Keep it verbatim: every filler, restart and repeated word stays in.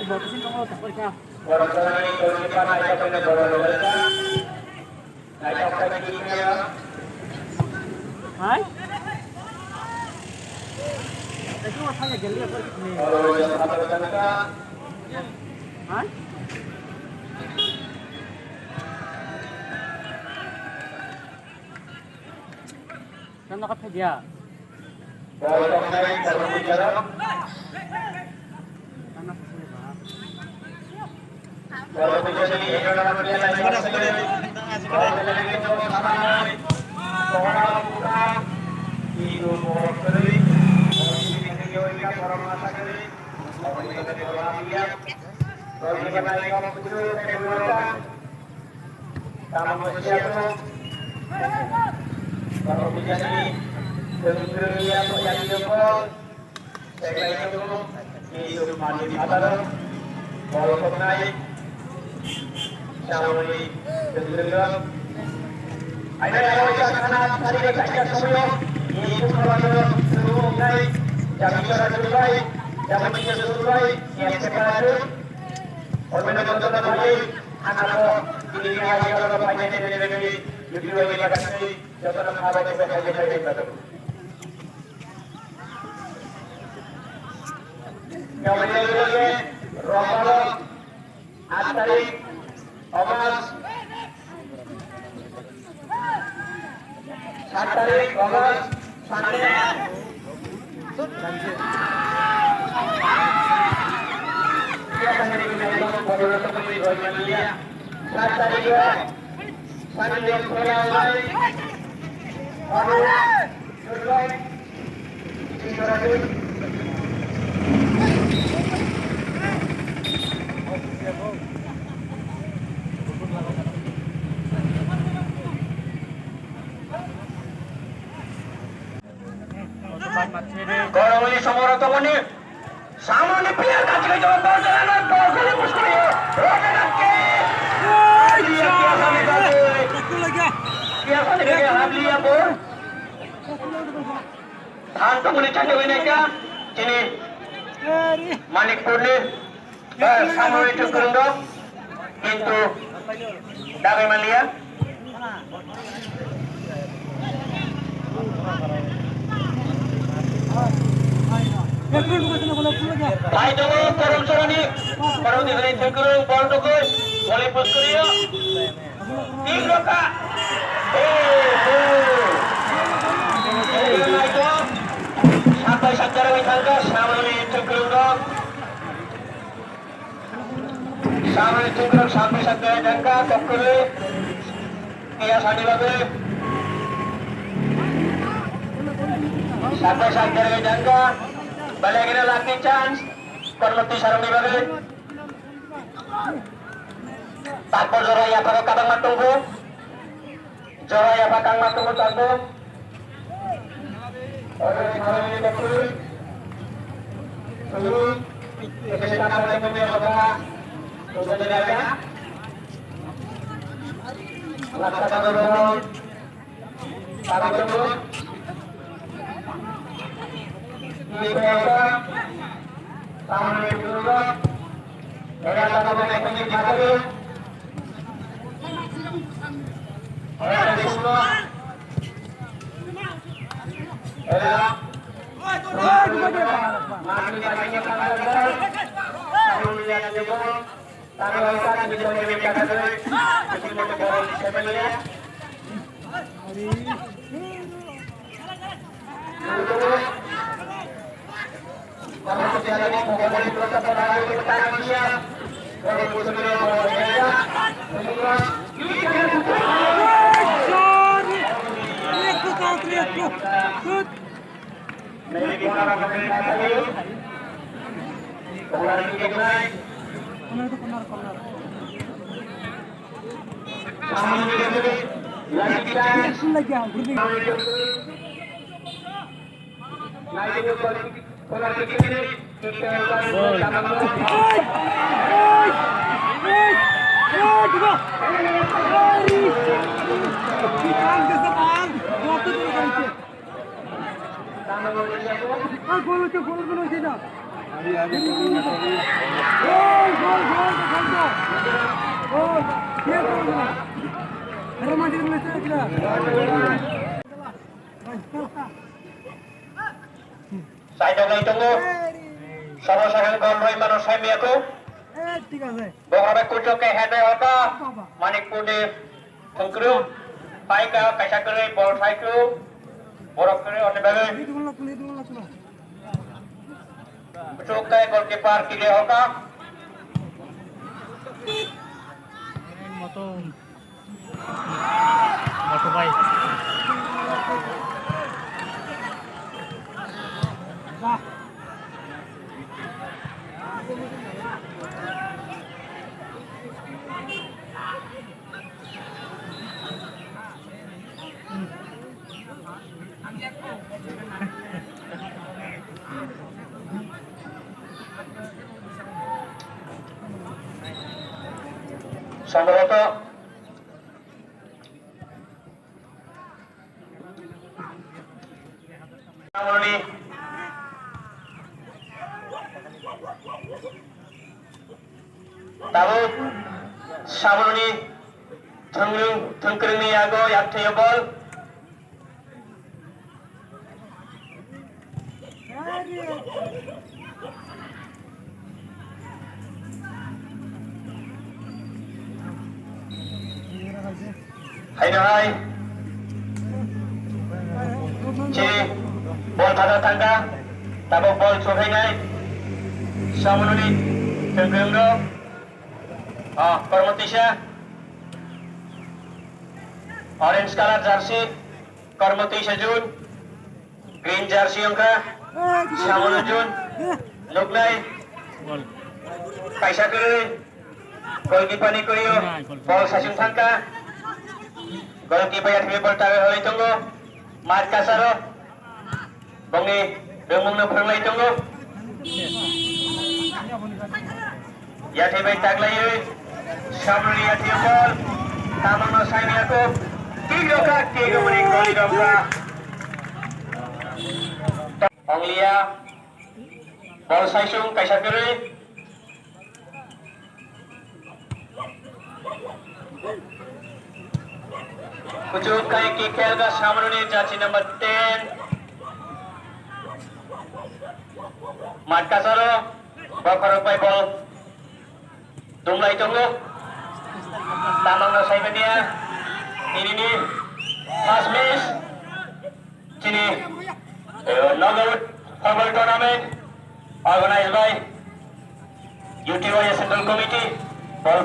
Borok tongmani tongmani pa naithok khe borok rwjak kha. Naithok khe kini khe. Hai? Borok rwjak kha borok tongkha. Hai? Tanda ka phedia. Bol toknai, bol toknai. Tamo siya ko, tamo bijani, tengkriya ko yang ko, sekai ko, Yusuf Malik Adaro, Bol Toknai, Sawri, Tengkriya. Aina yang ko sana tadi kita semua, Yusuf Malik Adaro, Tengkriya, Jamil Adaro, Jamil Adaro, yang sekarang. Orbeno jotono phai, anabo, ini ni aji jotono phai, ni, ni, ni, ni, ni, ni, jotono phai, phai, phai, phai, phai, phai. Kami lagi, Ramadan, Atari, Omas, Sat tarik August, Sunday. Sat tarik Sunday. Korongni somoro tongmani samani player kachika jawab bol jana bol kali puskuri. Roda nake. Ai, dia, dia, dia, dia. Dia, dia, dia, dia, dia, bol. Than tongmani chande wineka chini Manikpurni. Samrui Tengkwrwng rok kintu dagwi manliya. Phai tongo Koromsorani, Koromsorani Tengkwrwng bol tokoi, boli puskuriyo. Tigloka. Eh, eh. Tiglo naito. Sapai sakjara withangka, Samrui Tengkwrwng rok. Samrui Tengkwrwng sapai sakjara jangka, kokkoli. Iya sani bagwi. Sapai sakjara jangka. Balai gina lucky chance. Kormo tisaroni bagwi. Takbo jora yapha kabangma tongo. Jora yapha kangma tongo takbo. Ore khawani bakri. Tulu. Ekhe tambo ekhe bakha. Tulu jaga. Lakha tambo. Good. Saidok lai tongo. Sabo sakang gol roi mano saimia ko. Bogra bai kuchuk ke head bai hoka. Manikpur ni thungkru. Pai ka kaisa kwrwi bol sai kru. Borok kwrwi oni bagwi. Kuchuk ke goalkeeper kile hoka. Motorbike. Sombhoboto Samolni tabuk Samolni thwngkrwng, thwngkrwngni yago yaktheo bol. Haino hai. Chini bol phada thangkha. Tabuk bol chukhainai. Samununi thwngkwrwng rok. Ah, kormo tisa. Orange colour jersey. Kormo tisa jun. Green jersey wngkha, Samuel Jun, nuknai, kaisa kwrwi, goalkeeper ni kwrwi o, bol saichung thangkha, goalkeeper yathwi bol tawi hwnwi tongo, Mark Kasaro, bongni rwngmungno phwrwnglai tongo. Yathwi bai taglaiwi, Samruni yathwi bol, tamangno saimiyako, kick rokha, kick rokmani goli rokha. Onglia, bol saisung kaisa kwrwi. Kuchuk khai kick khelga Samruni jersey number ten. Matkasaro, bokhorok bai bol. Dumlai tongo. Tamangno saimania. Nini ni first match. Chini, eh, knockout football tournament organized by U T Y A Central Committee. Bol